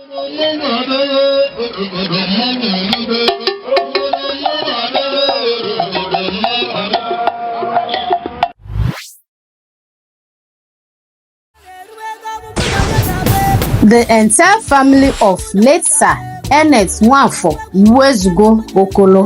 The entire family of late Sir Ernest Nwafor Iwezugo Okolo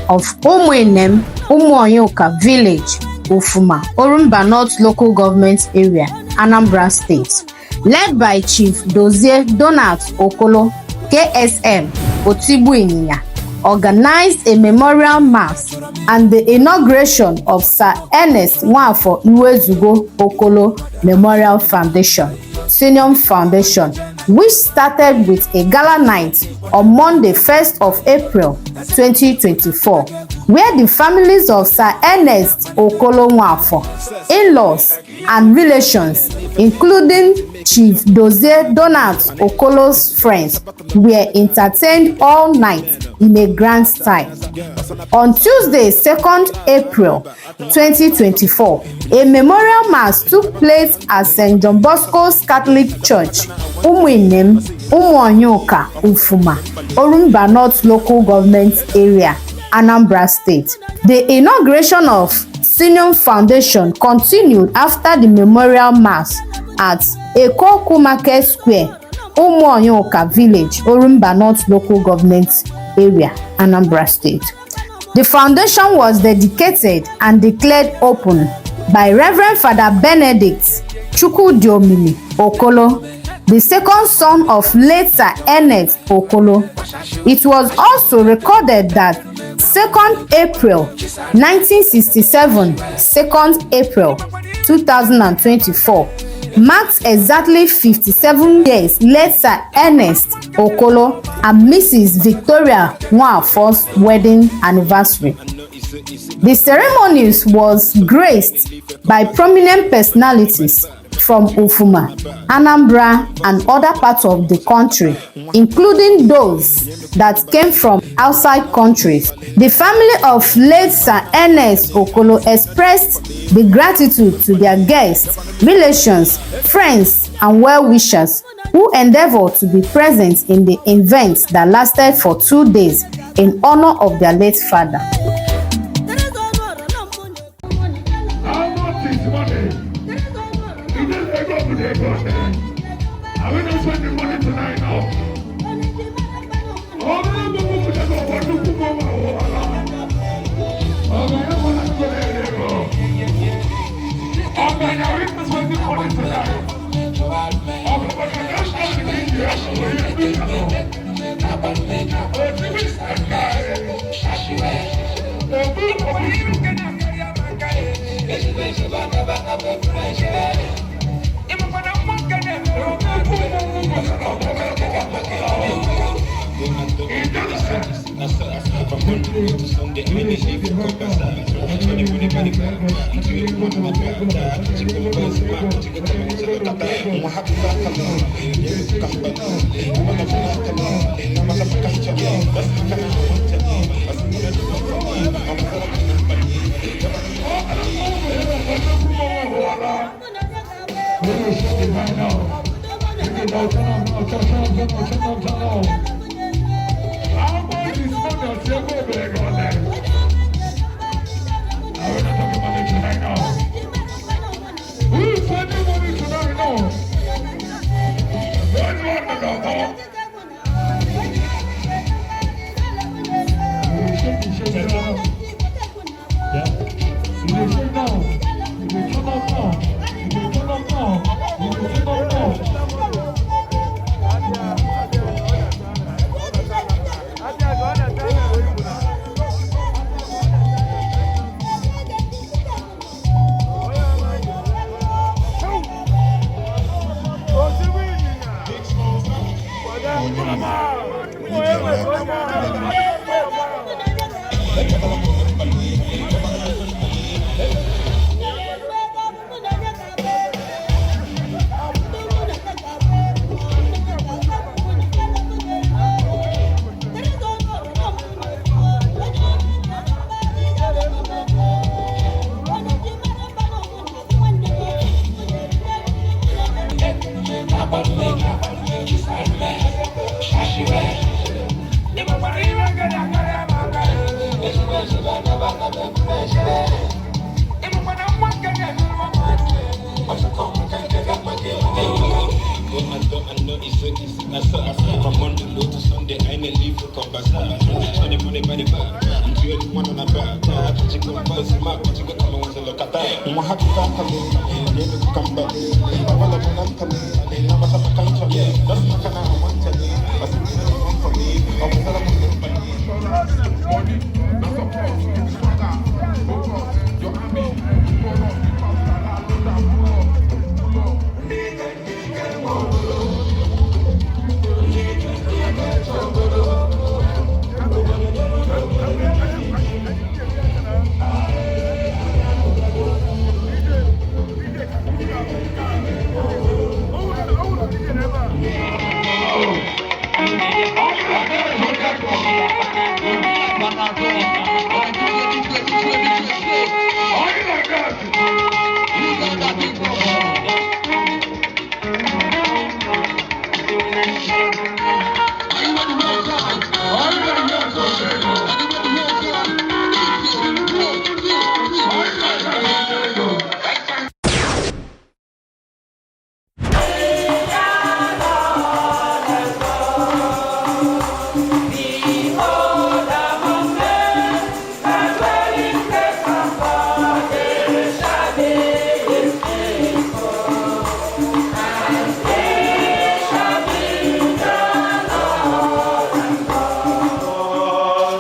of Umuinem, Umuonyuka Village, Ufuma, Orumba North Local Government Area, Anambra State, led by Chief Dozie Donald Okolo, KSM, Otigbu Inyinya, organized a memorial mass and the inauguration of Sir Ernest Nwafor Iwezugo Okolo Memorial Foundation, Senior Foundation, which started with a gala night on Monday, 1st of April 2024, where the families of Sir Ernest Okolo Nwafor, in-laws and relations, including Chief Dozie Donald Okolo's friends, were entertained all night in a grand style. On Tuesday, 2nd April 2024, a memorial mass took place at St. John Bosco's Catholic Church, Umuinem, Umuonyuka, Ufuma, Orumba North Local Government Area, Anambra State. The inauguration of Senior Foundation continued after the memorial mass at Ekoku Market Square, Umuonyuka Village, Orumba North Local Government Area, Anambra State. The foundation was dedicated and declared open by Reverend Father Benedict Chukwudiomini Okolo, the second son of late Sir Ernest Okolo. It was also recorded that 2nd April 1967, 2nd April 2024 marks exactly 57 years late Sir Ernest Okolo and Mrs. Victoria Nwafor's wedding anniversary. The ceremonies was graced by prominent personalities from Ufuma, Anambra, and other parts of the country, including those that came from outside countries. The family of late Sir Ernest Okolo expressed the gratitude to their guests, relations, friends, and well-wishers who endeavored to be present in the event that lasted for 2 days in honor of their late father. How much is money? It is ego to the ego. Are we not spending money tonight now? Oh, no, no, no, no, no, no, no, no, no, no, no. Are we not spending money tonight? How much is money? Are we not talking money tonight now? Who is spending money tonight now? What one no more? Yeah. You dey shake now. You dey turn up now. You dey turn up now. You dey turn up now. 26 na from Monday low to Sunday, I ain't leave for conversation. Spending money by the bar. I'm 21 on a bar. Money, na support, swagger, focus, your army, pull up, the pastor, load up, pull up, pull up.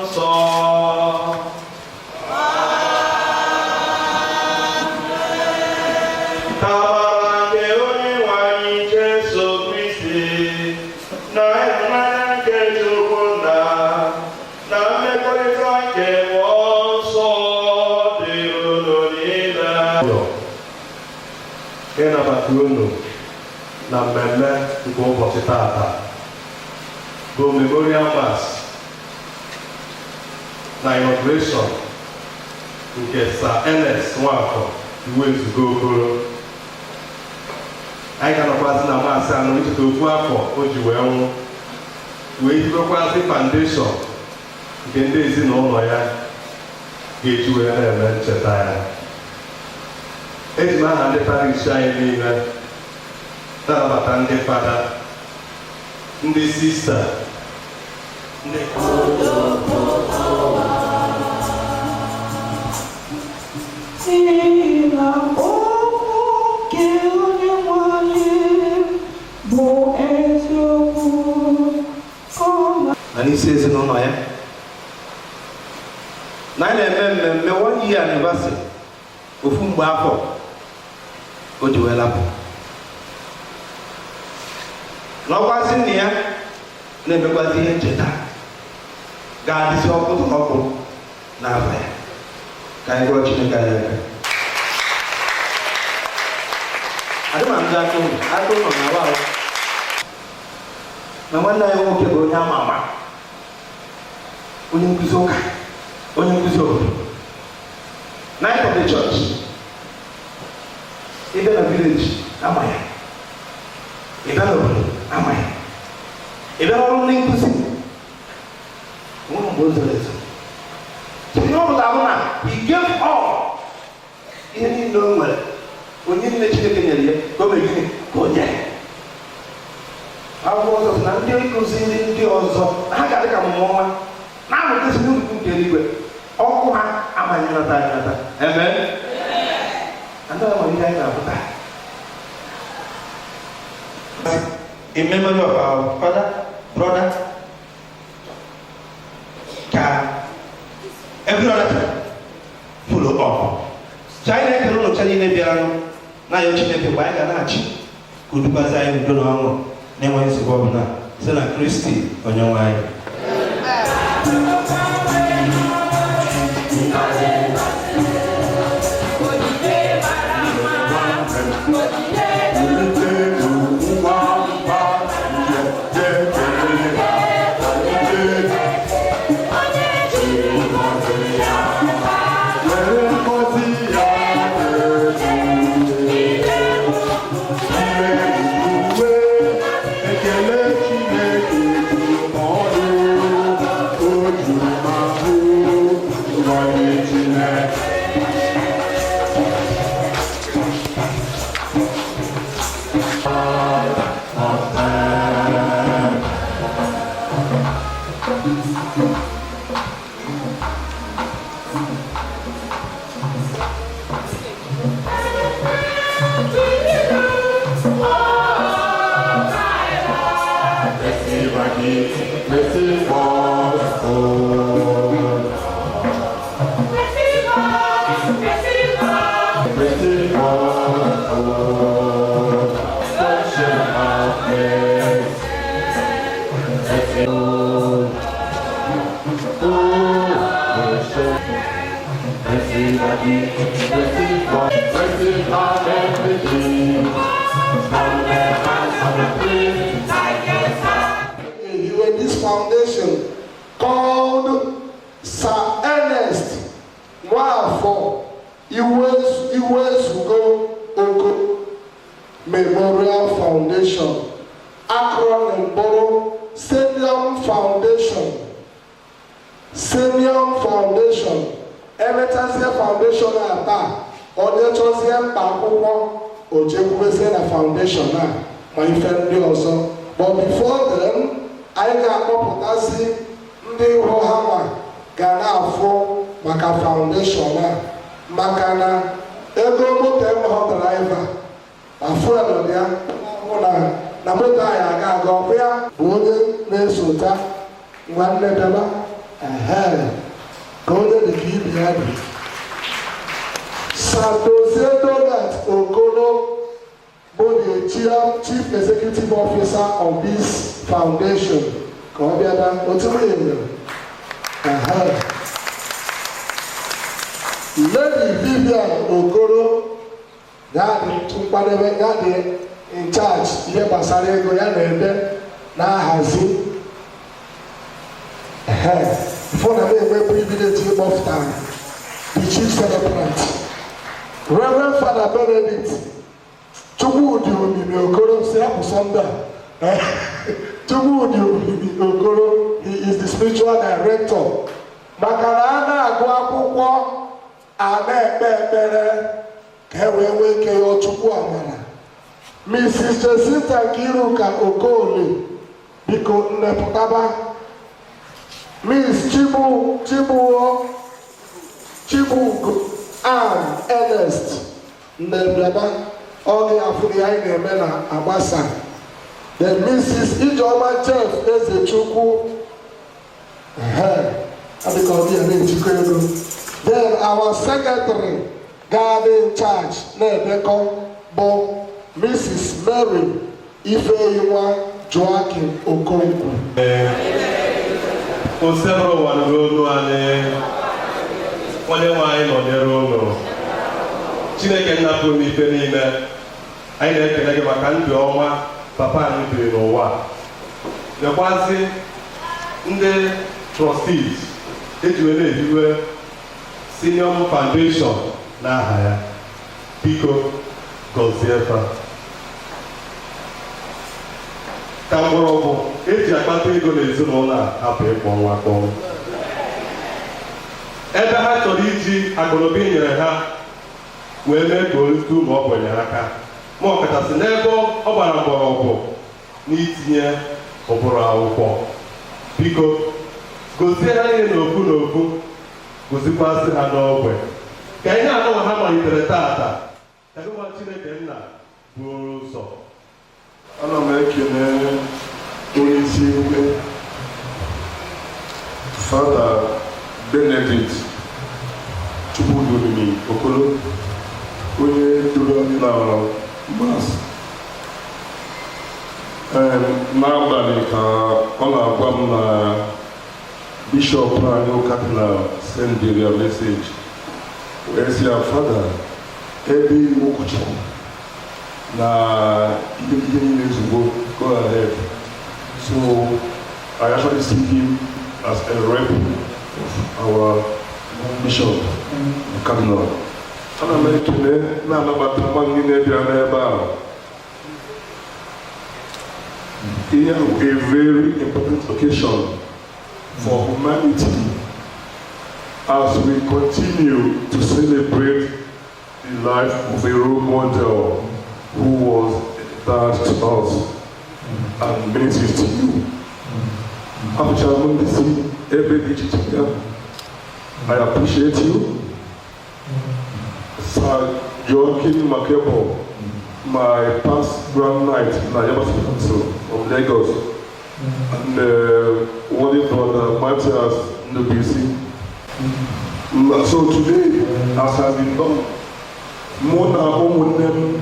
Nsọ. Ka amara nke Onyenwe anyị Jesu Kristi na ịhụnanya nke Chukwu Nna na mmekọrịta nke Mmụọ Nsọ dịrị unu niile. Ịnabata unu na mmemme nke ụbọchị tata bụ memorial mass na inauguration nke Sir Ernest Nwafọ Iwezugo Okoro. Anyị ga-anọkwazị na mass anọ icheta ofu afọ o ji wee nwụ, wee hibekwazi foundation nke ndị ezinụlọ ya ga-eji wee na-eme ncheta ya. Eji m aha ndị parish anyị niile na-anabata ndị fada, ndị sista, ndị N'ihi na okwu nke Onyenwe anyị bụ eziokwu, ọ na Na n'isi ezinụlọ ya na anyị na-eme mmemme one year anniversary, ofu mgbe afọ o ji wee lapụ n'ọkwazi nna ya, na-emekwazi ihe ncheta ga-adịzi ọkụ ọkụ n'abalị ya. Ka anyị gụọ Chineke anyị aka. Adịma ndị aka ụlọ aka ụlọ na awa ahụ na nwanne anyị nwoke bụ onye ama ama, onye nkụzi ụka, onye nkụzi obodo, Knight of the Church. Ịbịa na village, ama ya. Ịbịa n'obodo, ama ya. Ịbịa n'ọrụ ndị nkụzi, nwere mgbe o zoro ezo. Ihe ọ pụtara bụ na he gave all, ihe niile o nwere, onye niile Chineke nyere ya, ka o mere gịnị? Ka o nye. Akwụkwọ nsọ sị na ndị kụziri ndị ọzọ na ha ga-adị ka mmụọ ọma na-amụtasị n'ụzọ nke eluigwe, ọkụ ha amanyelata anyelata. Amen. Ndị a nwere ihe anyị na-apụta in memory of our father, brother, ka every other time follow up. So anyị na-ekele ụlọ ncha niile bịaranụ, na-ayọ Chineke mgbe anyị ga na-achị ka o dukwazi anyị n'udo na ọṅụ na-enweghị nsogbu ọbụla, site na Kristi Onyenwe anyị. Ekele Chineke juru n'ọnụ o. Mercy, Daddy, mercy for us. Mercy for us. Ocean of mercy. Mercy. Oh, mercy. Mercy, Daddy, mercy for, mercy for everything. From the hands of the priest. Ehiwe this foundation called Sir Ernest Nwafọ Iwezugo Oko Memorial Foundation, acronym bụrụ Senior Foundation. Senior Foundation. Emechazie foundation a taa, onye chọzie mkpa akwụkwọ, o jekwubezie na foundation a ma ife ndị ọzọ. But before then, anyị ga-akpọpụtasị ndị hụ ha nwa ga na-afụ maka foundation a, maka na ego moto enweghị driver ma fuel dị ya hụ na moto anyị aga aga. Ọkụ ya bụ onye na-esota nwanne bịaba ehe ka onye dị ka ibi ya dị. Sadozie Donat Okolo bụ the chief executive officer of this foundation, ka ọ bịa na otu nwunye mere ehe. Lady Vivian Okoro ya dị nkwadebe, ya dị in charge ihe gbasara ego, ya na-ede na-ahazi ehe. Before na na-enwe privilege ịkpọpụta the chief celebrant, Reverend Father Benedict Chukwudi Omimi Okoro, si hapụ Sunday a, Chukwudi Omimi Okoro, he is the spiritual director, maka na a na-agụ akwụkwọ, a na-ekpe ekpere ka e wee nwee ike yọọ Chukwu amara. Mrs. Jacinta Nkiruka Okoli, biko nnepụtaba. Miss Chibu Chibuo Chibugo Ann Ernest Nnebiaba, ọ ga-afụ ihe anyị na-eme na agbasa. Then Mrs. Ijeọma Jeff Ezechukwu, ehe, adịka ọ dị ya na-ejikọ ego. Then our secretary ga-adị in charge na-edekọ bụ Mrs. Mary Ifeyinwa Joakim Okonkwo. Osebụrụ ụwa nụrụ olu anyị, onye nwe anyị nọnyere ụlọ. Chineke nna pụrụ n'ife niile, anyị na-ekele gị maka ndụ ọma papa anyị biri n'ụwa. Lekwazị ndị trustees eji wee na-ehiwe Senior Foundation n'aha ya. Biko gọzie fa ka mgbọrọgwụ eji akpata ego n'ezinụlọ a hapụ ịkpọnwụ akpọnwụ. Ebe ha chọrọ iji akụnụba e nyere ha wee mee ka o rute ụmụ ogbenye aka, ma ọkachasị n'ebe ọ gbara mgbọrọgwụ n'itinye ụbụrụ akwụkwọ, biko gozie ha niile n'ofu n'ofu, gozikwasị ha n'ogbe, ka ihe anụnwa ha malitere tata ka gị nwa Chineke nna buru ụzọ. Ana m ekele onye isi ikpe, Fada Benedict Chukwudumimi Okolo, onye duru anyị na Mass. N'abalị ka ọ na-agwa m na bishọp anyị, Cardinal, sendiri ya message wee sị ya, "Fada, ebe iwu ụkọchukwu na ihe niile ozugbo, go ahead." So I actually see him as a rep of our bishop, the cardinal. Ana m ekele na-anabata mmadụ niile bịara n'ebe a. Ihe a bụ a very important occasion for humanity as we continue to celebrate the life of a role model who was dad to us and many things to you. Afụchara m ndị si ebe dị iche iche bịa. I appreciate you. Sir Joaquin Makebo, my past Grand Knight na Yaba City Council from Lagos. Matthias Ndubisi. So today, as has been done, mụ na ụmụnne m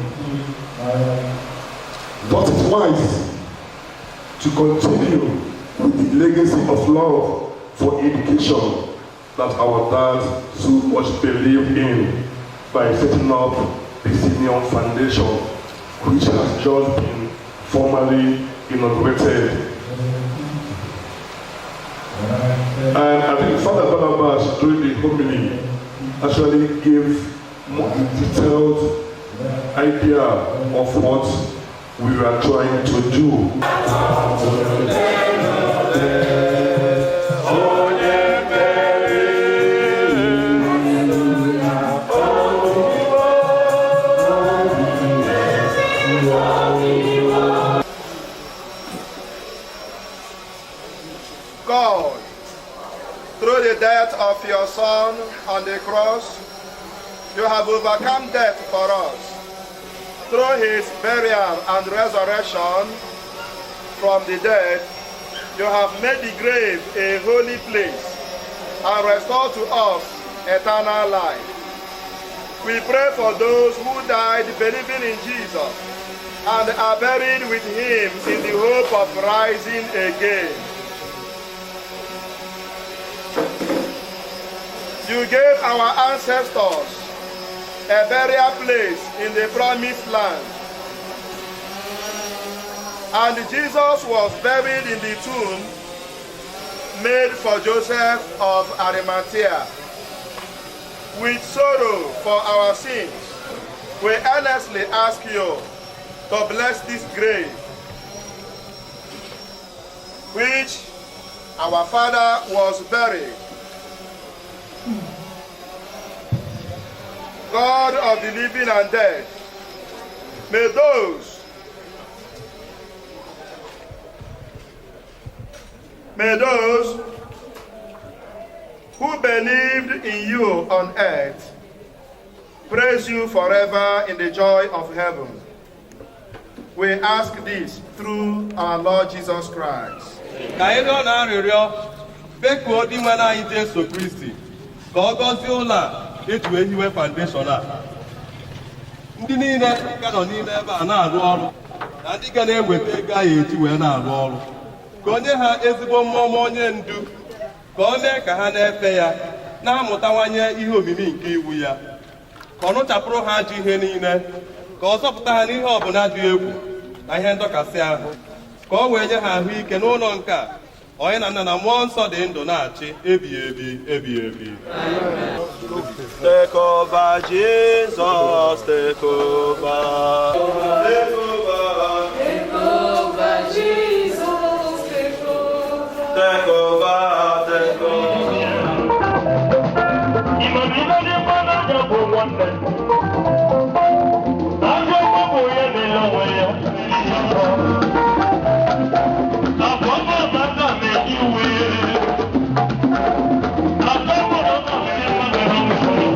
thought it wise to continue with the legacy of love for education that our dad so much believed in by setting up the Simeon Foundation, which has just been formally inaugurated. And I think Father Barnabas, during the homily, actually gave more detailed idea of what we were trying to do. God, through the death of your Son on the cross, you have overcome death for us. Through his burial and resurrection from the dead, you have made the grave a holy place and restored to us eternal life. We pray for those who died believing in Jesus and are buried with him in the hope of rising again. You gave our ancestors a burial place in the promised land. And Jesus was buried in the tomb made for Joseph of Arimathea. With sorrow for our sins, we earnestly ask you to bless this grave, which our father was buried. God of the living and dead, may those who believed in you on earth praise you forever in the joy of heaven. We ask this through our Lord Jesus Christ. Ka anyị rịọ na arịrịọ bekuo Dinwenụ anyị Jesu Kristi ka ọ gọzie ụlọ a eji wee hiwe foundation a, ndị niile ga nọ n'ime ebe a na-arụ ọrụ na ndị ga na-eweta ego a eji wee na-arụ ọrụ, ka o nye ha ezigbo mmụọ ọma onye ndu, ka o mee ka ha na-efe ya, na-amụtawanye ihe omimi nke iwu ya, ka ọ nụchapụrụ ha ajọ ihe niile, ka ọ zọpụta ha n'ihe ọbụla dị egwu na ihe ndọkasị ahụ, ka ọ wee nye ha ahụike n'ụlọ nke a, onye na Nna na Mmụọ Nsọ dị ndụ na-achị ebighị ebi ebighị ebi. Take over, Jesus, take over. Take over. Take over, Jesus, take over. Take over, take over. Ịma na ibe dị mma n'anya bụ nwanne. Ajọ ọgbọ bụ onye na-ele onwe ya. Akwa ọma aka na-eji uwe. Aka mmadụ ọma na mmadụ ha nwụrụ.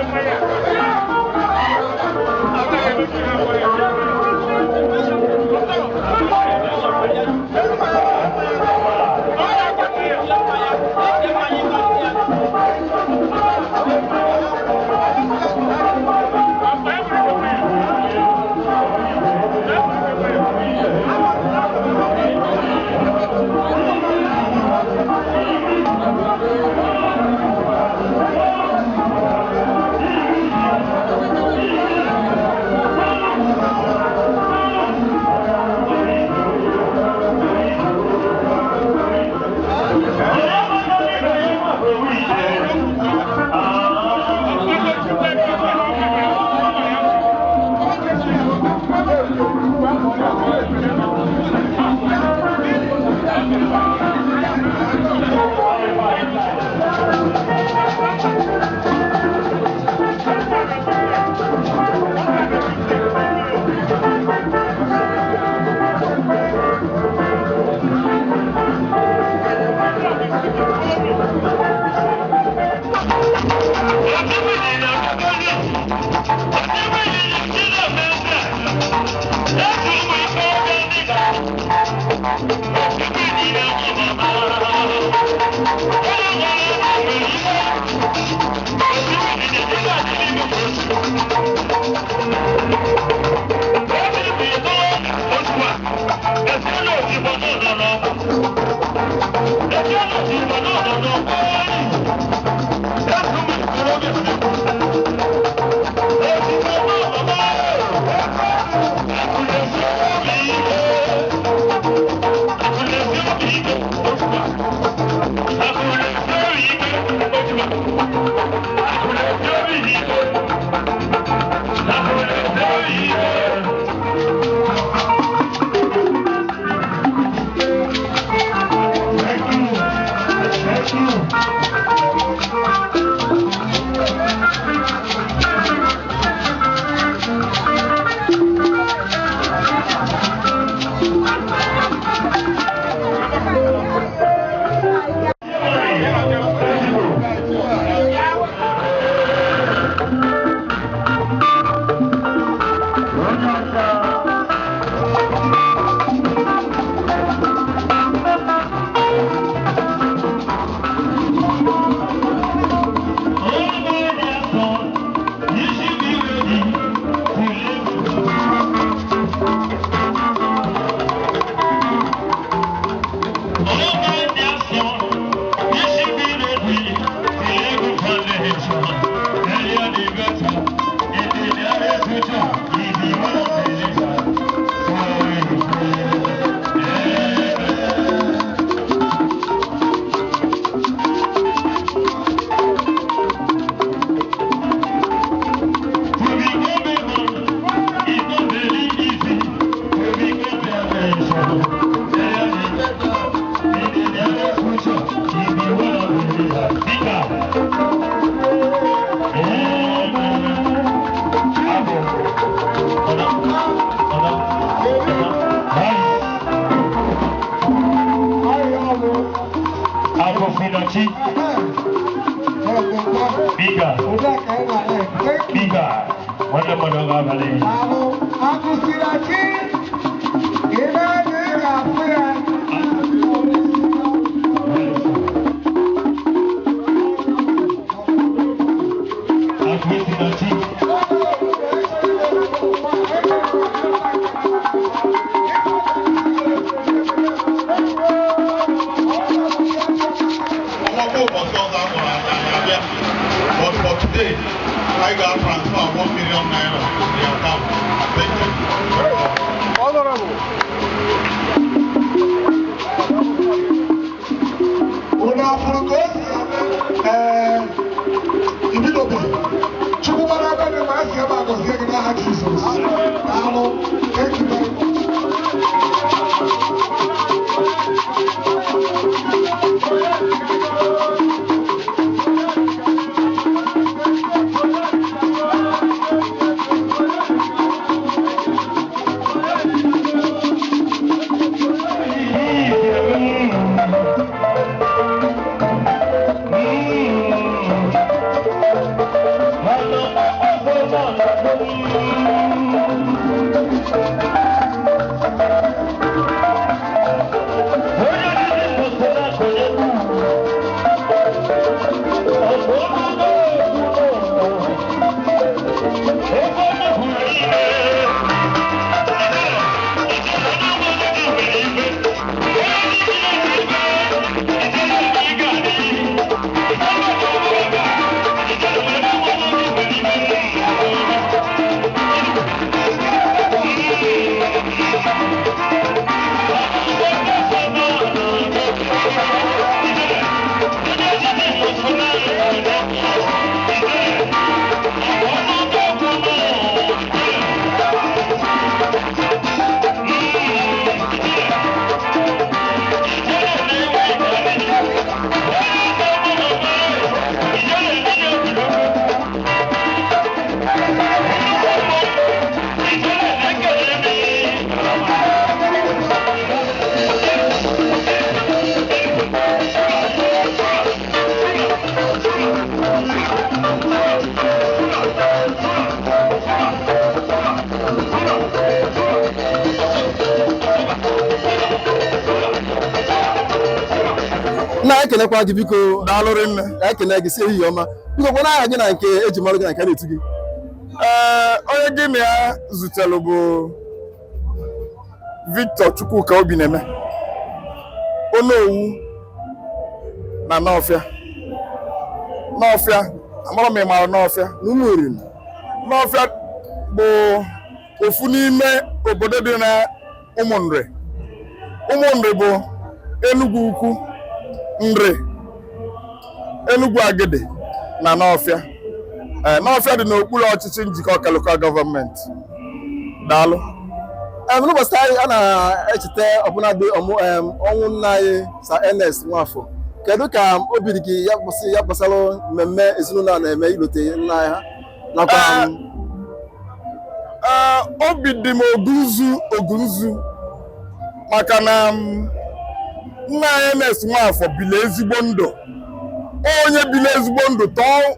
Mm. Nna, ekenekwa gị, biko. Daalụ rinne. Ekene gị, si ehihie ọma. Biko, gwana aha gị na nke eji mara gị na nke a na-etu gị. Ee, onye gị na ya zutere bụ Victor Chukwuka Obineme, Onowu na Nọfịa. Nọfịa, amara m ị maara Nọfịa. N'Ụmụeri. Nọfịa bụ ofu n'ime obodo dị na Ụmụnri. Ụmụnri bụ Enugwu Ukwu, Nri, Enugwu Agidi na Nọfịa. Ee, Nọfịa dị n'okpuru ọchịchị Njikọka Local Government. Daalụ. N'ụbọchị taa a na-echeta ọbụnadị ọnwụ nna anyị, Sir Ernest Nwafọ. Kedu ka obi dị gị ya kwụsị ya gbasara mmemme ezinụlọ a na-eme ilote nna anyị ha nakwa Ee, obi dị m ogunzu ogunzu maka na nna anyị Ernest Nwafọ bili ezigbo ndụ. Onye bili ezigbo ndụ tọọ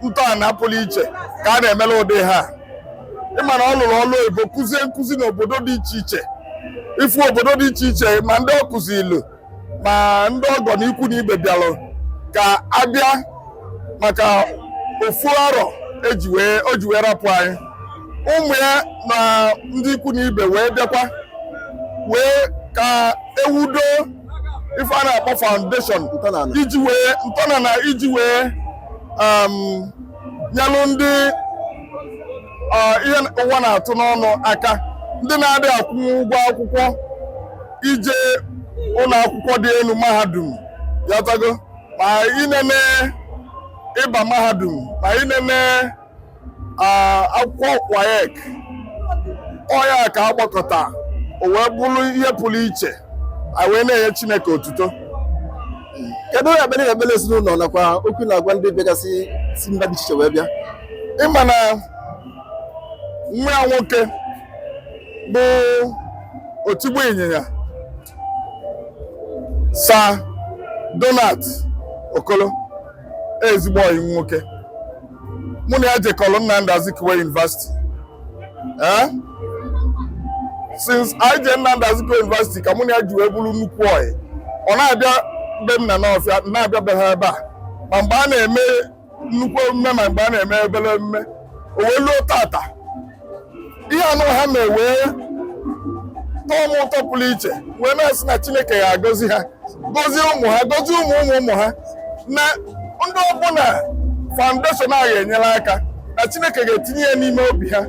ntọala pụrụ iche ka a na-emere ụdị ha. Ịma na ọ lụrụ ọlụ oyibo, kụzie nkụzi n'obodo dị iche iche, ifu obodo dị iche iche, ma ndị ọ kụzilu ma ndị ọgọ na ikwu na ibe bịalụ ka abịa maka ofu arọ eji wee o ji wee rapụ anyị. Ụmụ ya na ndị ikwu na ibe wee bịakwa wee ka ewudo ife a na-akpọ foundation iji wee ntọnala iji wee nyelụ ndị ihe ụwa na-atụ n'ọnụ aka, ndị na-adịghị akwụnwu ụgwọ akwụkwọ ije ụlọ akwụkwọ dị elu, mahadum yatago, ma inene ịba mahadum, ma inene akwụkwọ WAEC. Ọya ka agbakọta o wee bụrụ ihe pụrụ iche a wee na-enye Chineke otuto. Kedu ekpere na ekpere ezinụlọ nakwa okwu na-agwa ndị bịagasị si mba dị iche iche wee bịa? Ịma na nwa ya nwoke bụ otigbu ịnyịnya, Sir Donat Okolo, ezigbo ọyị nwoke mụ na ya jekọrọ Nnamdi Azikiwe University. Ee, since anyị jee Nnamdi Azikiwe University ka mụ na ya ji wee bụrụ nnukwu ọyị. Ọ na-abịa be m na Nọfịa, na-abịa be ha ebe a, ma mgbe a na-eme nnukwu emume, ma mgbe a na-eme obere emume. O wee luo tata, ihe anụ ha mee wee tọọ m ụtọ pụrụ iche, wee na-asị na Chineke ga-agọzi ha, gọzie ụmụ ha, gọzie ụmụ ụmụ ụmụ ha, na ndị ọbụla foundation a ga-enyere aka, na Chineke ga-etinye ya n'ime obi ha.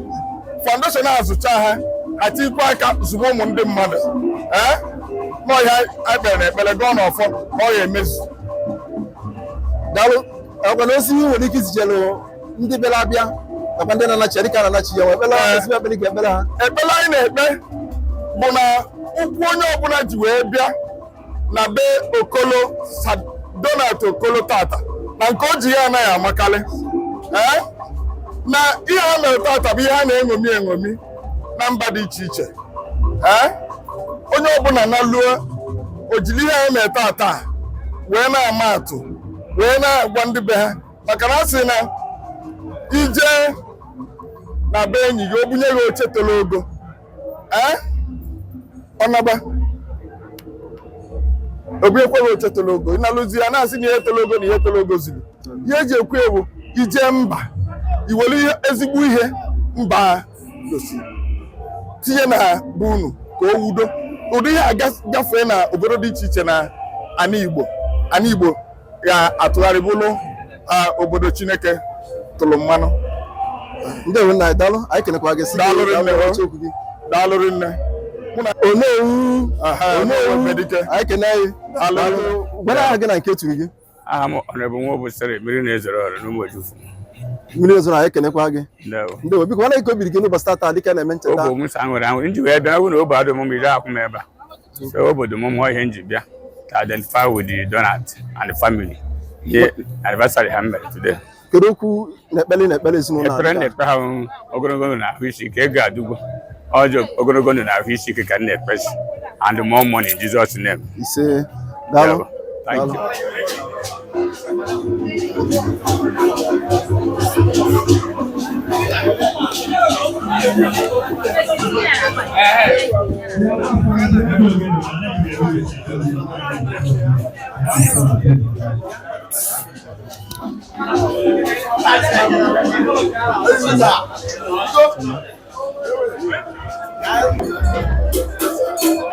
Foundation a zụcha ha, ha tikwa aka zụba ụmụ ndị mmadụ. Ee, n'ọhịa anyị kpere na ekpere gọọ n'ọfọ na ọ ga-emezu. Daalụ. Ọkwa na ozi nwere ike izichelụ ndị bịara abịa nakwa ndị na-anachi dịka na-anachi ya, nwee ekpere, ezigbo ekpere ga ekpere ha. Ekpere anyị na-ekpe bụ na ụkwụ onye ọbụla ji wee bịa na be Okolo, Sir Donat Okolo tata, na nke o ji ya anaghị amakarị. Ee, na ihe ha mere tata bụ ihe a na-eṅomi eṅomi na mba dị iche iche. Ee, onye ọbụla na luo o jiri ihe ha mere tata wee na-ama atụ, wee na-agwa ndị be ha, maka na a sị na ije na be enyi gị, o bunye gị oche toro ogo, ee, ọ naba obunyekwa gị oche toro ogo, ịnalụzi ya na-asị na ihe toro ogo na ihe toro ogo zuru. Ihe eji ekwu ewu, ije mba, iwere ihe ezigbo ihe mba gosi tinye na be unu ka o wudo ụdị ihe a gafee na obodo dị iche iche na ana Igbo. Ana Igbo ga-atụgharị bụrụ obodo Chineke tụrụ mmanụ. Ndewo nna anyị, daalụ, anyị kenekwa gị, sị gị Daalụ rinne. Daalụ okwu gị. Daalụ rinne. Onowu. Onowu Medike. Anyị kene anyị. Daalụ. Daalụ. Gwara aha gị na nke eturu gị. Aha m Honorable Nwobusiri Mmiri na-ezoro ọrụ n'Ụmụojukwu. Mmiri ezoro, anyị ekenekwa gị. Ndewo. Ndewo. Biko, nwana, ike obi dị gị n'ụbọchị tata dịka a na-eme ncheta? Obi m sa aṅụrị aṅụrị nji wee bịa, na obi adị m iri akwụ m ebe a, so obodo m mụọ ihe nji bịa to identify with the Donat and the family, ihe anniversary ha mere today. Kedu okwu na ekpere na ekpere ezinụlọ a Ekpere dịka? na-ekpe ha bụ ogologo ndụ na ahụ isi ike, ego adụgbo ọjọọ, ogologo ndụ na ahụ isi ike ka m na-ekpesi, and more money in Jesus' name. Ise, daalụ. Thank Daalụ. you.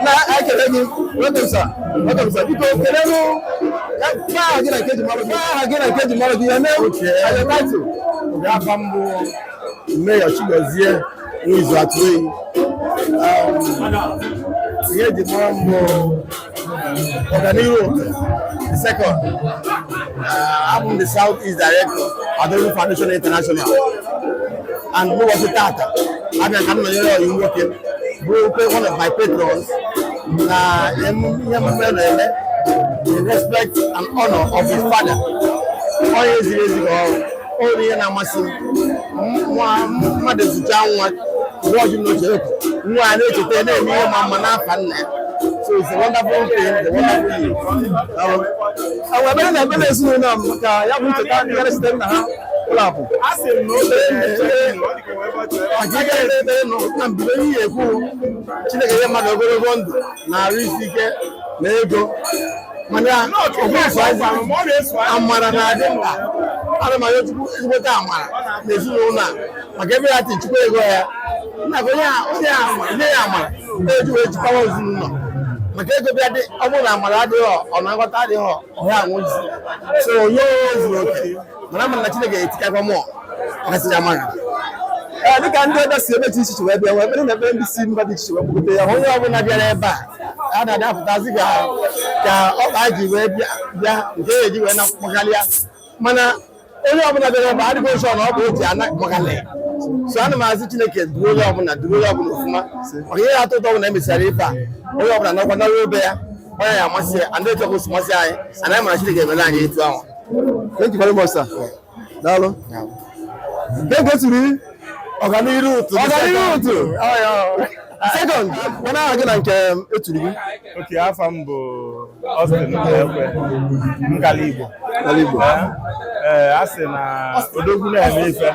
Na ekele gị. Welcome, sir. Welcome, sir. Biko kelelu aha gị na nke eji mara gị, aha gị na nke eji mara gị, your name and your title. Afa m bụ Mayor Chigozie Nwizu Atụeyi. Ihe eji mara m bụ Ọganihu Oke the second. Abụ m the South East Director, Adobe Foundation International. And n'ụbọchị tata, abịa ka m nọnyere ọyị nwoke bụrụkwa one of my patrons na ihe emume na-eme in respect and honor of his father. Onye ziri ezi ka ọrụ ọrụ ihe na-amasị m, nwa mmadụ zụcha nwa gụọ ji n'oche ekwu nwa a na-echeta na-eme ihe ma mma n'afa nna ya. So it's a wonderful thing, it's a wonderful year. Àwọn ebere na ebere ezinụlọ a maka ya bụ ncheta ndị gara site nna ha ụlọ akụ. Maka ike ekpere na mbido ihe ekwu, Chineke nye mmadụ ogologo ndụ na arụ isi ike na ego, mana amara na-adị mkpa. Ana m arịọ Chukwu ezigbote amara na ezinụlọ a maka ebe ya ti Chukwu ego ya na onye a nye ya amara eji wee jikwawa ezinụlọ, maka ego bịa dị, ọ bụrụ na amara adịghị, ọ na nghọta adịghị, ọhịa anwụzi. So onye zuru oke, mana ama na Chineke etikakwa mmụọ ọkasịrị amara. Ee, dịka ndị ọbịa si ebe dị iche iche wee bịa, wee ekpere na ekpere ndị si mba dị iche iche wee kpọgote ya. Onye ọbụla bịara ebe a a na-adapụtazi ka ka ọkpa ji wee bịa bịa nke eji wee na-akpọkalịa, mana onye ọbụla bịara ebe a adịghị nsọ na ọ bụ oji ana kpọkalị. So ana m azị Chineke duru onye ọbụla, duru onye ọbụla ofụma, maka ihe na-atọ ụtọ ọbụla emesịara ife a, onye ọbụla nakwa nara obe ya, onye ya amasị ya and etu ọkụ masị anyị, anaghị mara Chineke emere anyị etu ahụ. Thank you very much, sir. Daalụ. Nke tiri Ọganiru Ụtụ. Ọganiru Ụtụ second, mana aha gị na nke eturu gị. Okay, afa m bụ Austin Ekwe, Ngala Igbo. Ngala Igbo. Ee, a sị na odogwu na-eme ife,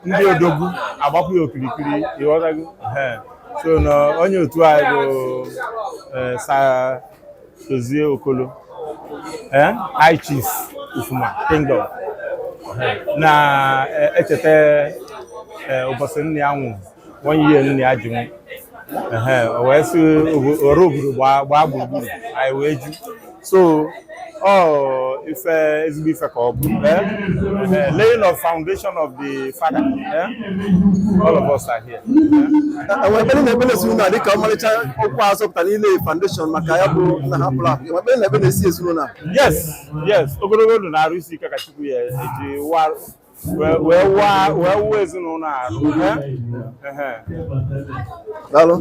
ndị odogwu agbapụ ya okirikiri, ịghọtago? Ee. So na onye otu anyị bụ Sir Dozie Okolo, ee, High Chief Ufuma Kingdom, na-echeta ụbọchị nna ya nwụrụ, one year nna ya ji nwụ. Ehe, o wee sị ọrụ obodo gbaa gburugburu anyị wee ju. So ọ ife ezigbo ife ka ọ bụ, laying of foundation of the father, all of us are here. Enwe ekpere na ekpere ezinụlọ a dịka ọmarịcha okwu a zọpụtara ile foundation maka ya bụ nna ha pụrụ apụ. Enwe ekpere na ekpere na-esi ezinụlọ a. Yes, ogologo ndụ na arụ isi ike ka Chukwu ya eji wee wuo ezinụlọ arụ. Ehe. Daalụ.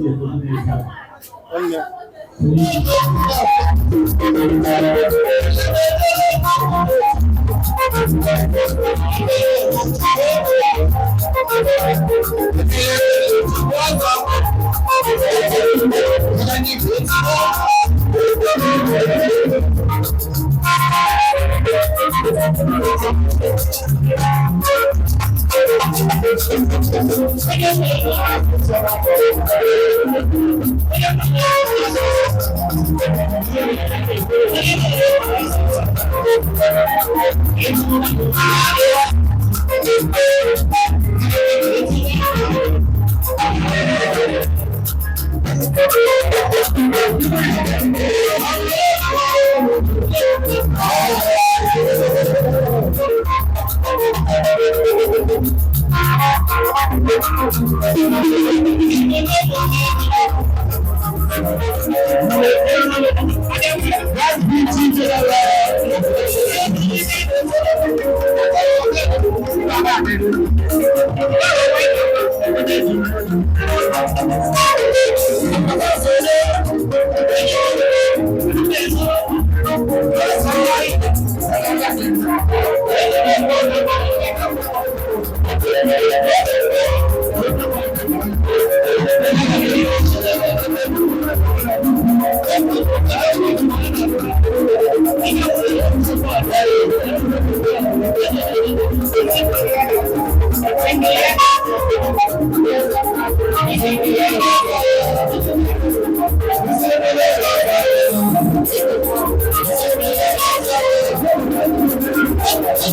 Na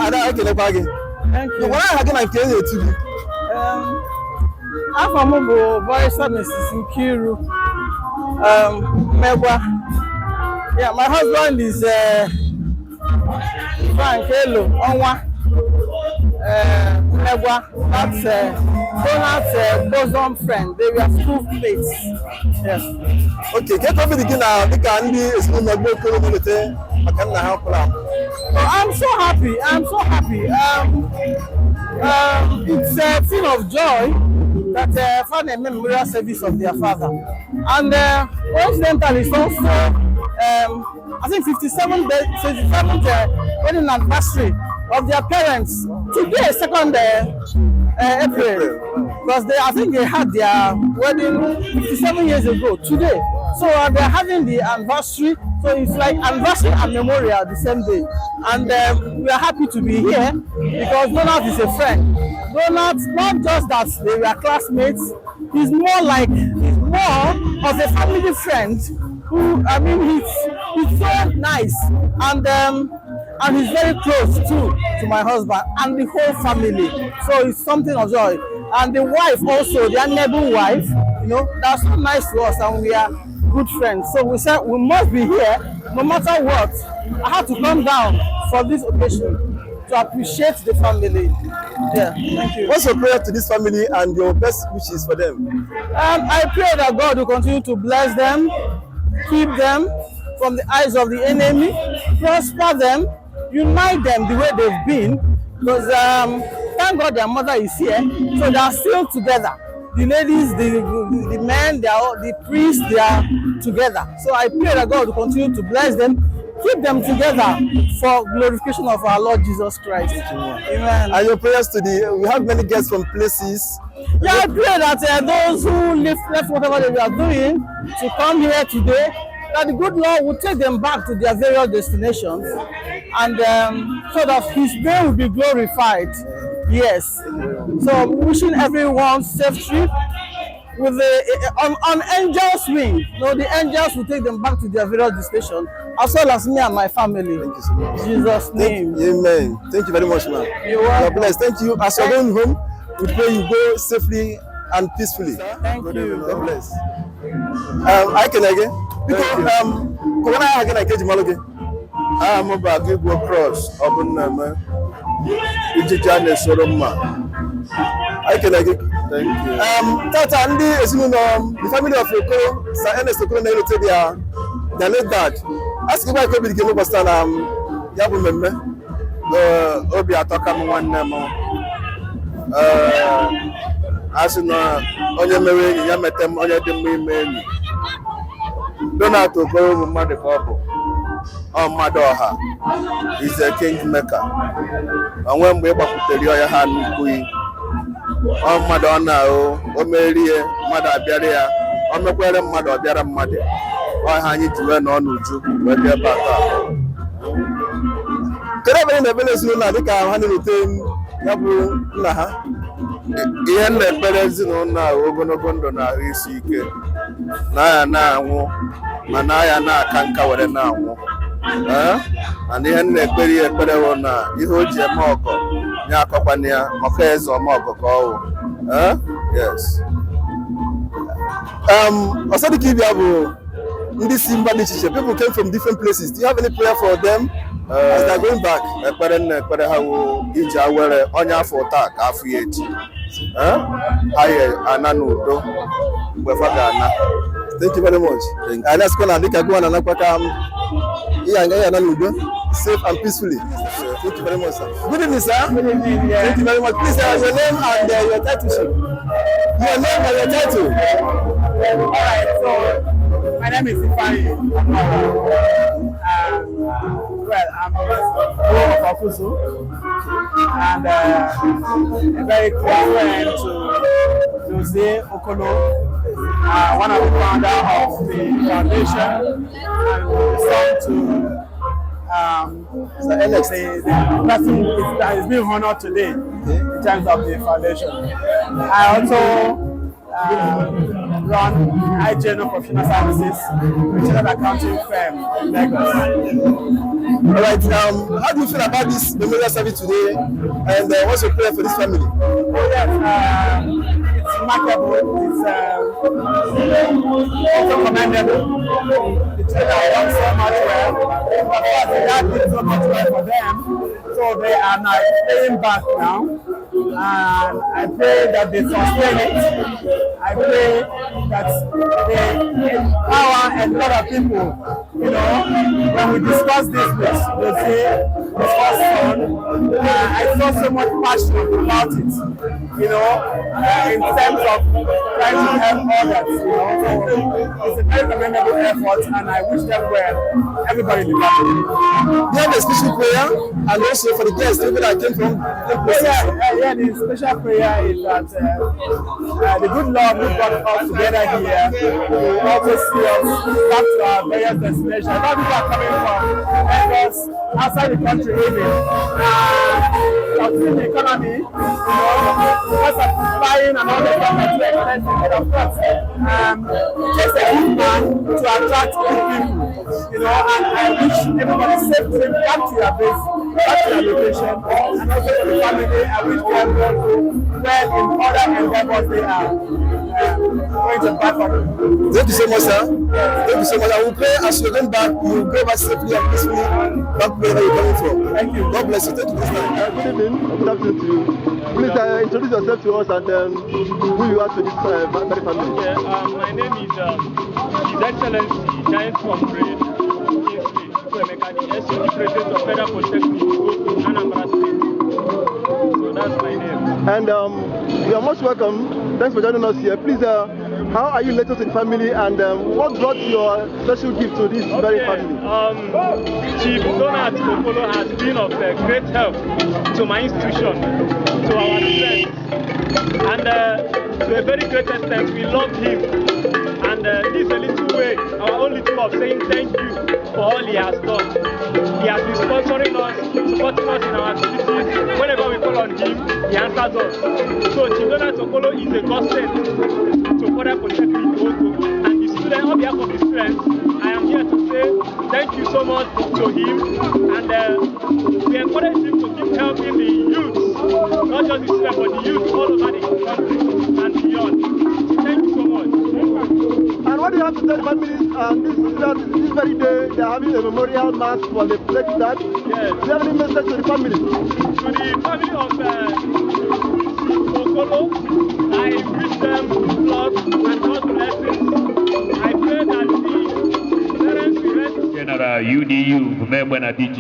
Ada, ekelekwa gị. Gwara aha gị na nke e na-etu gị. Afọ m bụ Barrister Mrs. Nkiru Megwa. Yeah, my husband is Frank Elo Onwa Megwa. That's Donald's bosom friend. They were school mates. Yes. Okay, ke ka obi dị gị na dịka ndị ezinụlọ Ogbu Okoro na-eleta maka nna ha kwụrụ anwụ? Oh, I'm so happy. I'm so happy. It's a thing of joy that found a memorial service of their father. And coincidentally, it's also, I think, 57th wedding anniversary of their parents. Today, 2nd April. Because I think they had their wedding 57 years ago, today. So they're having the anniversary. So it's like anniversary and memorial the same day. And we are happy to be here because Donald is a friend. Donald, not just that they were classmates, he's more of a family friend who, I mean, he's so nice. And he's very close too to my husband and the whole family. So it's something of joy. And the wife also, their neighbor wife, you know, that's so nice to us, and we are good friends. So we said we must be here no matter what. I had to come down for this occasion to appreciate the family. Yeah, thank you. What's your prayer to this family and your best wishes for them? I pray that God will continue to bless them, keep them from the eyes of the enemy, prosper them, unite them the way they've been, because thank God their mother is here, so they are still together. The ladies, the men, they are all, the priests, they are together. So I pray that God will continue to bless them, keep them together for glorification of our Lord Jesus Christ. Amen. And your prayers to the, we have many guests from places. Yeah, I pray that those who left whatever they were doing to come here today, that the good Lord will take them back to their various destinations, and so that His name will be glorified. Yes. So I'm wishing everyone safe trip with the on angels' wing. No, the angels will take them back to their various destinations, as well as me and my family. Thank you so much. Jesus' name. Amen. Thank you very much, ma'am. You're welcome. God bless. Thank you. As you're going home, we pray you go safely and peacefully. Thank you. God bless. I can again. Because kọwara aha gị na nke eji malụ gị. Aha m bụ Agigbo Cross, ọ bụ nna m. Ijiji a na-esoro mma. Anyị kele gị. Thank you. Tata ndị ezinụlọ, the family of Okoro, Sir Ernest Okoro, na-elote their late dad. A sị gị gwa ka obi dị gị n'ụbọchị taa na ya bụ mmemme. Obi atọ ka m nwanne m. A sị na onye mere enyi ya mete m onye dị mma ime enyi. Donald Okoro bụ mmadụ ka ọ bụ. Ọ mmadụ ọha. Is a king maker. Onwe mgbe ị gbakwutere ya ha nnukwu. Ọ mmadụ ọ na-ahụ, o merie mmadụ abịara ya, o mekwere mmadụ ọ bịara mmadụ. Ọ ha anyị ji wee nọ n'uju wee bịa ebe a taa. Kedu ebe ị na-ebele ezinụlọ a dịka ha na-elote ya bụ nna ha? Ihe m na-ekpere ezinụlọ a ogologo ndụ na ahụ isi ike, na ya na-anwụ ma na ya na-aka nka were na-anwụ. Mana ihe m na-ekpere ya ekpere bụ na ihe o ji eme ọgọ ya akọkwana ya ọka eze ọma ọgọ ka ọ wụ. Yes. Ọsọ dịka ịbịa bụ ndị si mba dị iche iche, people came from different places. Do you have any prayer for them as they are going back? Ekpere nna ekpere ha wụ iji awere onye afọ taa ka afọ ya echi. Ha ya ana n'udo mgbe fa ga-ana. Thank you very much. And let's go na dịka gụwa na anakwa ka ihe ana n'udo, safe and peacefully. Thank you very much, sir. Good evening, sir. Good evening. Yeah. Thank you very much. Please, your name and your title. Your name and your title. All right. So my name is Ifeanyi. Well, I'm of Okuzu and a very close friend to Zee Okolo. One of the founder of the foundation and son to the person that is being honored today in terms of the foundation. I also run IJNO Professional Services, which is an accounting firm in Lagos. All right. How do you feel about this memorial service today? And what's your prayer for this family? Oh, yes, it's remarkable. It's also commendable. The children have done so much well. Of course, the dad did so much well for them. So they are now paying back now. And I pray that they sustain it. I pray that they empower a lot of people. You know, when we discuss this with Jose, his first son, I saw so much passion about it, you know, in terms of trying to help others, you know. So it's a very commendable effort, and I wish them well, everybody in the country. Do you have a special prayer? And also for the guests, people that came from different places? Yeah, the special prayer is that the good Lord who brought us together here will also see us back to our various destinations. A lot of people are coming from Lagos, outside the country even. And the economy, you know, because of flying and all the stuff that's too expensive. But of course, it takes a good man to attract good people, you know, and I wish everybody safe trip back to your base, back to your location, and also for the family, I wish them well in other endeavors they are going to back up. Thank you so much, sir. Thank you so much. I will pray as you come back, you will go back safely and peacefully back wherever you're coming from. Thank you. God bless you. Thank you. Good evening. Good afternoon to you. Please introduce yourself to us and who you are to this very family. Okay, my name is His Excellency Giant Comrade Kingsley Chukwuemeka, the SOG President of Federal Polytechnic, Anambra State. So that's my name. And you are most welcome. Thanks for joining us here. Please, how are you related to the family, and what brought your special gift to this very family? Chief Donald Okolo has been of great help to my institution, to our students, and to a very great extent, we love him. And this is a little way, our own little way of saying thank you for all he has done. He has been sponsoring us, supporting us in our activities. Whenever we call on him, he answers us. So Chief Donald Okolo is a godsend to Federal Polytechnic Oko. And the student, on behalf of the students, I am here to say thank you so much to him. And we encourage him to keep helping the youth, not just the students, but the youth all over the country and beyond. Thank you so much. And what do you have to tell the families this very day they are having a memorial mass for the late dad? Yes. Do you have any message to the family? To the family of Okolo, I wish them luck and God's blessings. I pray that the parents will rest. General UDU, Mebwana DG.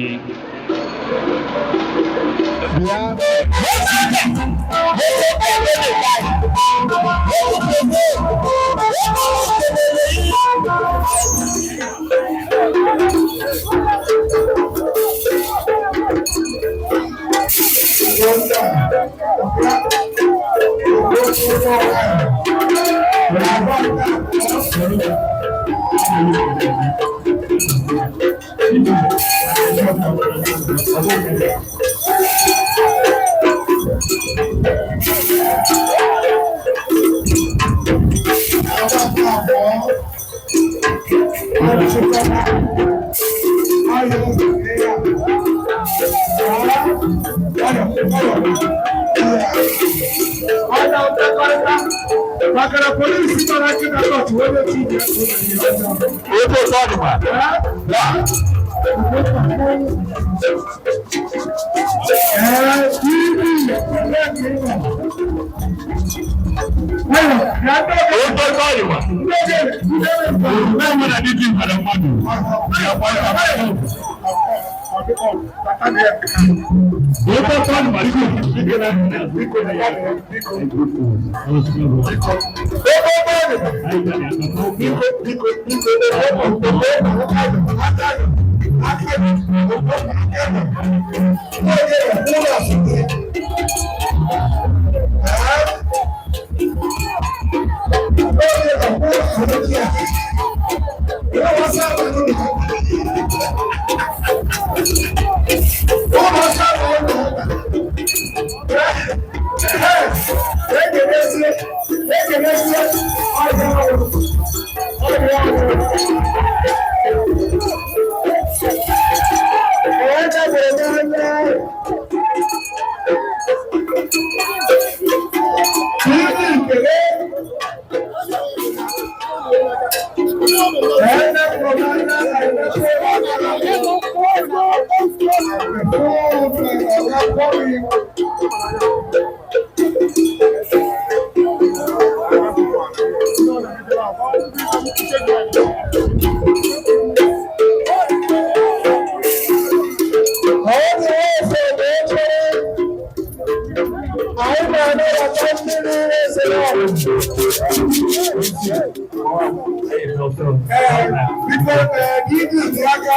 Iji aka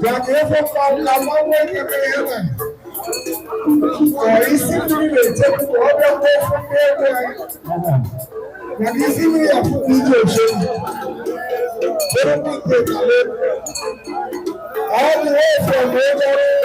bịa ka ịfụ mmanwụ ka mmanwụ ekemere ihe na ka isi mmiri na-echekwu ka ọ bịa kwuo ofu ndị egwu anyị maka isi mmiri afụkwa ije oche bụrụ ndị nke kale all the way from Obere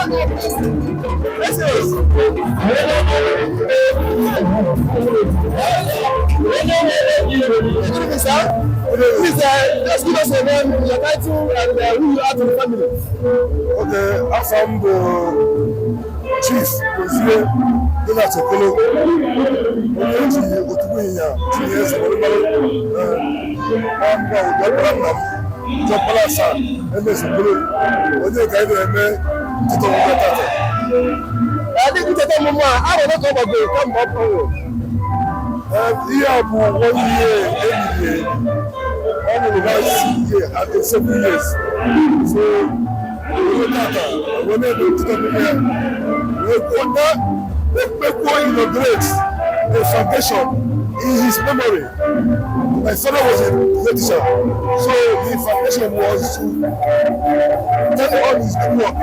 Good evening, sir. Please, just give us your name, your title, and who you are to the family. Okay, afọ m bụ Chief Ozie Donat Okolo, onye eji otubo ịnyịnya tinye eze were mara nwamba ụdọkpara nna m diọkpara asaa Ernest Okolo, onye ka anyị na-eme ncheta ọmụmụ ya tata. Ndị ncheta ọmụmụ a, arọ ole ka ọ gbagoro kemgbe ọ nwụrụ? Ihe a bụ one year emiri ọ nwụrụ last year at 7 years. So onye tata wee na-eme ncheta ọmụmụ ya wee kwuo na ekpekwuo inaugurate a foundation in his memory. My father was a great teacher, so the foundation was to carry on his good work.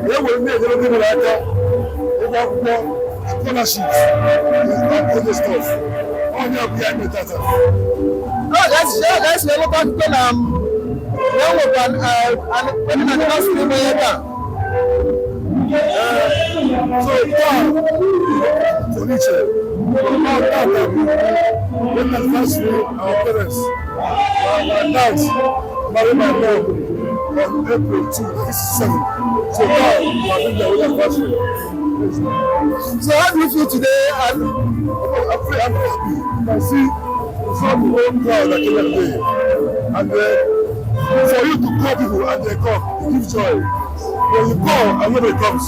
Wee were na-enyere ndị mmadụ aka ụgwọ akwụkwọ, scholarships and other stuff. Onye bụ ya eme tata. Ọ ga-esi eleta akụkọ na na nwekwa wedding anniversary ime ya ebe a. So taa pụrụ iche, ọ tata bụ wedding anniversary our parents. My dad married my mom on April 2, 1967. So taa ma be their wedding anniversary. So how do you feel today? And I'm very happy. You can see from the whole crowd that came here today. And then for you to call people and they come, it gives joy. When you call and nobody comes,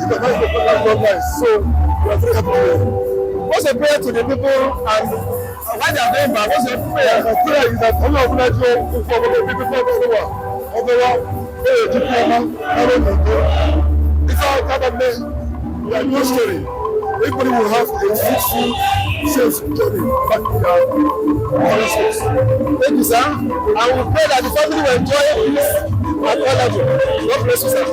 that's not nice. So we are very happy today. What's your prayer to the people and why they are going back? What's your prayer? My prayer is that onye ọbụla ji ụkwụ ọbụla ebibi ọbụla ọbụla na-ejikwa ọma ọrụ n'udo. Ife aka mee, we are no story. Everybody will have a fruitful, safe journey back to their parents' house. Thank you, sir. I will pray that the family will enjoy peace and all that. God bless you, sir.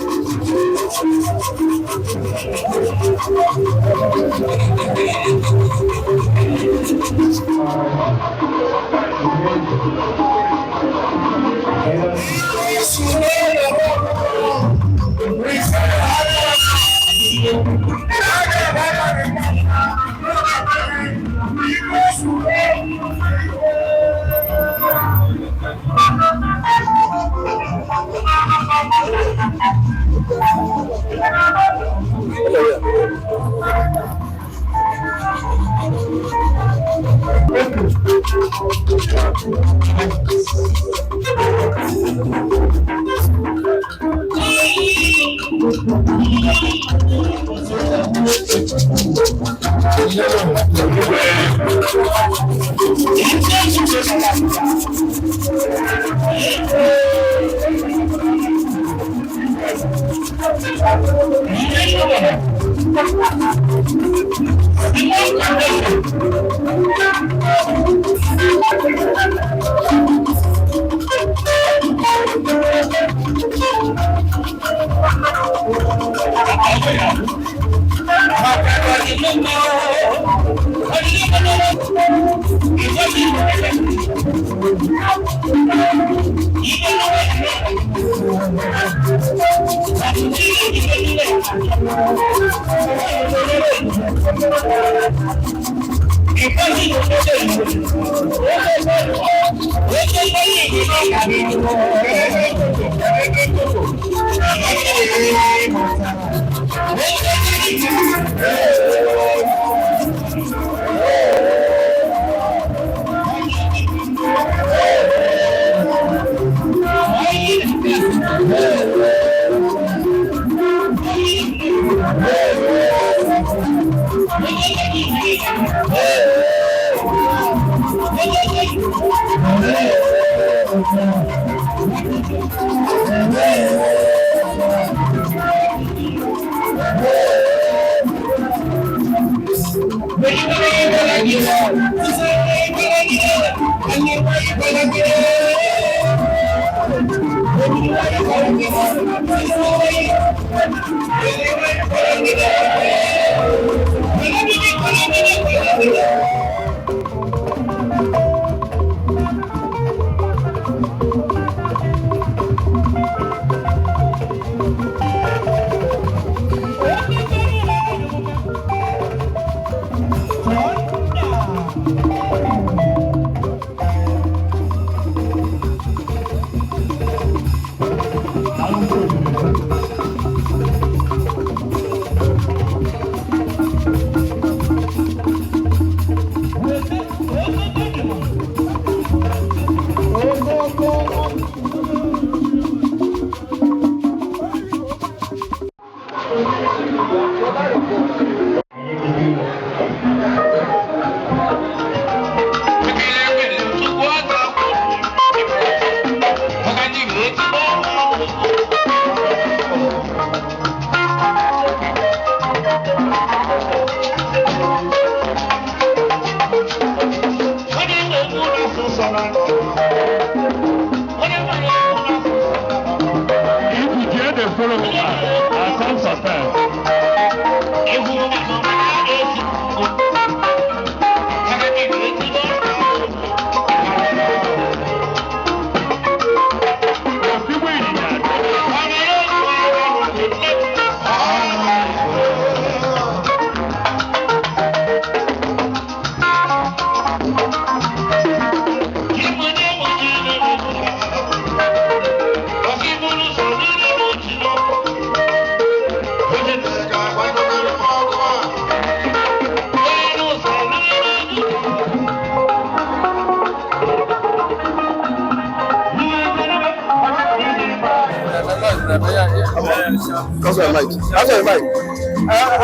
That's what I like. That's what I like.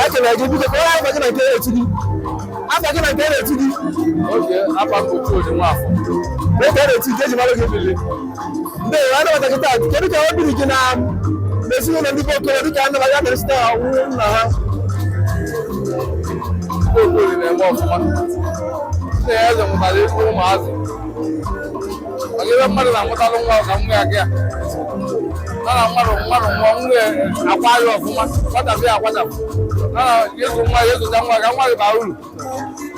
Akele gị, biko kọwara afa gị na nke na-etu gị. Afa gị na nke na-etu gị. Oge afa m bụ Chude Nwafọ. Nke na-etu gị eji mara gị. Ndewo, anabata gị taa. Kedu ka obi dị gị na ezinụlọ ndị be Okoro dịka anabata ya mere site ọnwụ nna ha? Ndị Okoli na-eme ọfụma. Nna ya eze mụtara ezigbo ụmụazị. Maka ebe mmadụ na-amụtalụ nwa ka nwa ya gị ya. Na mmadụ mmadụ nwa nwa ya akwa ya ọfụma, kwachapụ ya akwachapụ. Na ịzụ nwa ya ịzụcha nwa ka nwa gị baa uru.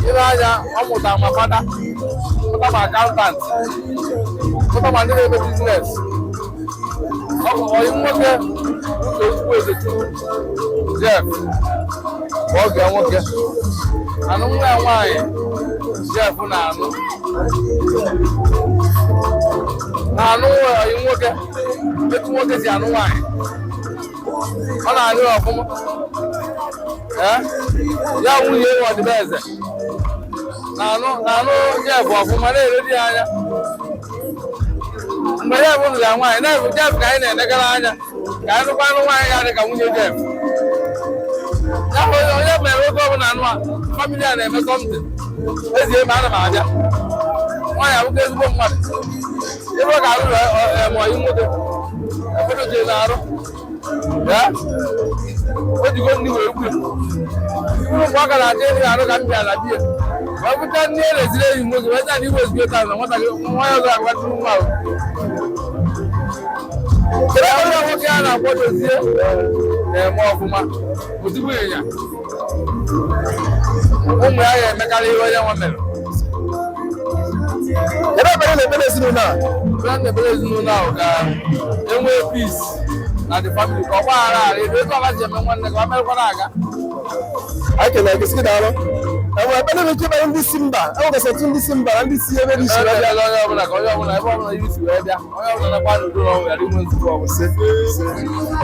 Ile anya ọ mụtara ma fada, mụta ma accountant, mụta ma ndị na-eme business. Ọ bụ ọyị nwoke Uche Chukwu Ezechukwu Jeff bụ ọgọ ya nwoke. Anụ nwa ya nwaanyị Jeff na-anụ na-anụ ọyị nwoke etu nwoke si anụ nwaanyị, ọ na-anụ ya ọfụma. Ee, ya nwunye ya ọdịbeze na-anụ na-anụ Jeff ọfụma, na-ere di ya anya. Mgbe Jeff nụrụ ya nwaanyị na-ebu Jeff ka anyị na-enegara anya ka anyị nụkwa anụ nwaanyị ga-adị ka nwunye Jeff. Ya bụ onye mere oge ọbụla anụ a family a na-eme something ezie ebe ana m abịa nwaanyị abụkwa ezigbo mmadụ ebe ọ ga-arụ ma ọyị nwoke ụfọdụ jee na-arụ ya o jigo ndị wee gbuo iburu mgbe ọ gara aja ịrị arụ ka m bịara bie wee bụta ndị e reziri enyi nwoke wee sị na iwe ezigbo taa na nwata gị nwa ya ọzọ agbatụrụ nwa ahụ. Kedu ebe nwoke a na-akpọ Dozie na-eme ọfụma ozigbo ịnya ụmụ ya ga-emekarị ihe onye nwe mere. Kedu ekpere na-ekpere ezinụlọ a? Ekpere na-ekpere ezinụlọ ahụ ka enwee peace na the family, ka ọ gbaghara ghara ebe ego ọba ji eme nwanne ka ọ merekwana aga. Anyị kelere gị, sị gị daalụ. Enwere ekpere nwere ike ịkpere ndị si mba, enwegasị otu ndị si mba na ndị si ebe dị iche Ekpere iche. na-ekpere onye ọbụla ka onye ọbụla ebe ọbụla iri si wee bịa, onye ọbụla nakwa n'udo na ọnwụ ghara inwe nzukọ ọbụla.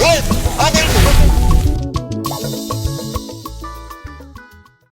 Hey!